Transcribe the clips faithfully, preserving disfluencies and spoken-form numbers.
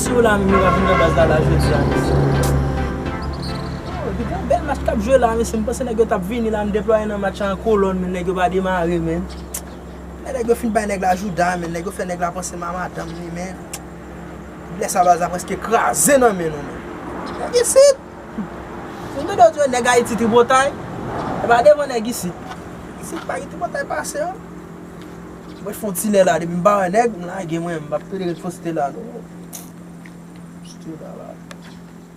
Yo la menm, yo ka vin nan baz la, la jodi a, mesye. Oh, epi gen yon bèl match k ap jwe la, mesye. M panse nèg yo t ap vini la, m deplwaye nan match la an kolòn, men nèg yo pa demare, men. Men nèg yo fin bay nèg la jouda, men nèg yo fè nèg la panse m a madanm li, men. Lè sa baz la prèske kraze nan men nou, men. Nèg isit! Si w tande yo di yo nèg Ayiti tripotay, e pa devan nèg isit. Isit pa gen tripotay pase, an. Mwen fè yon ti lè la, depi m pa wè nèg, m lage mwen, m p ap pede ret poste la, non. Still la, la.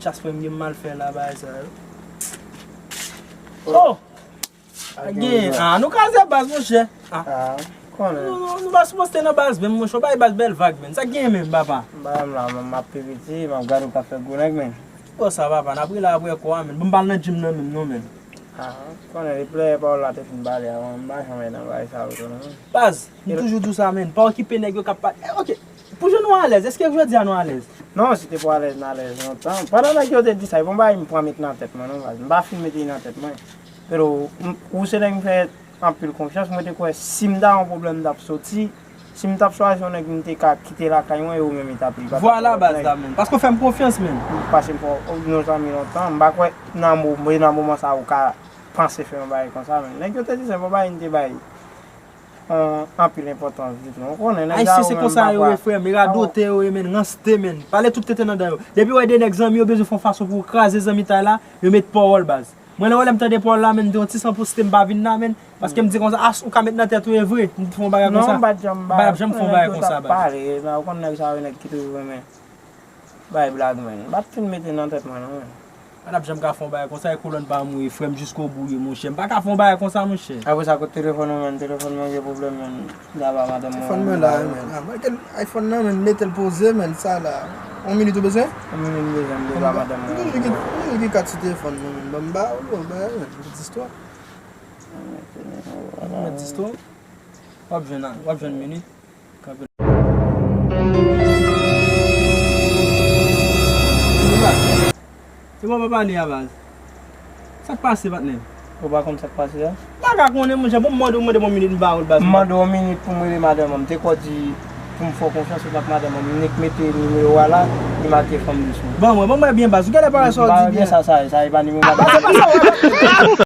Chas frè m gen mal fè la, bagay sa yo. Oh! Gen, ah, nou kraze baz, monchè. Ah. Ah, konnen. Nou, nou, nou pa sipoze nan baz, men monchè, w bay baz bèl vag, men. Sa gen, men, papa? M pa menm la, m ap pi piti, m ap gade w k ap fè gwo nèg, men. Bon, sa, papa, n ap rele apre kò a, men. Bon, m pa al nan gym nan, menm, non, men. Ah, konnen, depi lè pawòl la te fin pale avan, m pa janm nan bagay sa yo, non, men. Baz, m toujou di w sa, men. Pa okipe nèg yo k ap pale. Eh, ok. Pou jan nou alèz, èske jodi a nou alèz? Non, si te pou alèz, n alèz lontan. Pandan nèg yo te di sa, e pa yon bagay m pran met nan tèt mwen, non, baz. M pa fin mete li nan tèt mwen. Pero, m, ou se nèg m fè anpil konfyans, mwen te kwè si m ta yon pwoblèm m t ap soti, si m t ap chwazi yon nèg m te ka kite lakay mwen, e ou menm li t ap li pa t ap Vwala, yon baz nèg la, men. Paske w fè m konfyans, men. Paske m fè w, nou zanmi lontan, m pa kwè nan mo-, nan moman sa a ou ka panse fè yon bagay konsa, men. Nèg yo te di se yon bagay m te bay yon anpil enpòtans ditou. Ou konnen, nèg Ayisyen se konsa yo ye, frè m. E radote yo ye, men, ranste, men. Pale tout tenten nan dan yo. Depi w wè de nèg zanmi yo bezwen fè yon fason pou kraze zanmitay la, yo met pawòl, baz. Mwen, lè w wè lè m tande pawòl la, men, m te yon ti san poste, m pa vin la, men. Paske m di konsa, ah, ou ka met nan tèt ou, e vre, m te fè yon bagay konsa. Non, m pa t janm, m pa t janm fè yon bagay konsa, baz. Pale, men ou konn nèg sa yo, nèg ki toujou renmen bay blag, men. M pa t fin mete nan tèt mwen, non, men. Pa t ap janm ka fè yon bagay konsa, e kolòn pa mouri, frè m, jiskobou ye, monchè. M pa ka fè yon bagay konsa, monchè. Apre sa, kot telefòn ou, men? Telefòn mwen gen pwoblèm, men. Daba madanm mwen. Telefòn mwen la, men. Ah, mwen, iPhone nan, men, mete l poze, men, sa la. Yon minit ou bezwen? Yon minit m bezwen, m bezwen madanm mwen. M toujou gen, m toujou gen kat sou telefòn mwen, men. Ban m ba ou, ban m ba ou, men. Yon ti istwa. Yon ti istwa. W ap jwenn, w ap jwenn minit. Kanpe. E bon, pa pale a, baz. Sa k pase, patnè? Ou pa konn sa k pase a? M pa ka konnen, monchè. Bon, m mande w, mande m yon minit, m ba ou l, baz. M mande w yon minit pou m rele madanm mwen. M te kwè w di pou m fè w konfyans, ou pa t madanm mwen. M nik mete nimewo a la, li make fanm dous mwen. Ban mwen, ban mwen byen, baz. Ou genlè pa wè sa w di byen. Sa, sa, sa, e pa nimewo madanm mwen.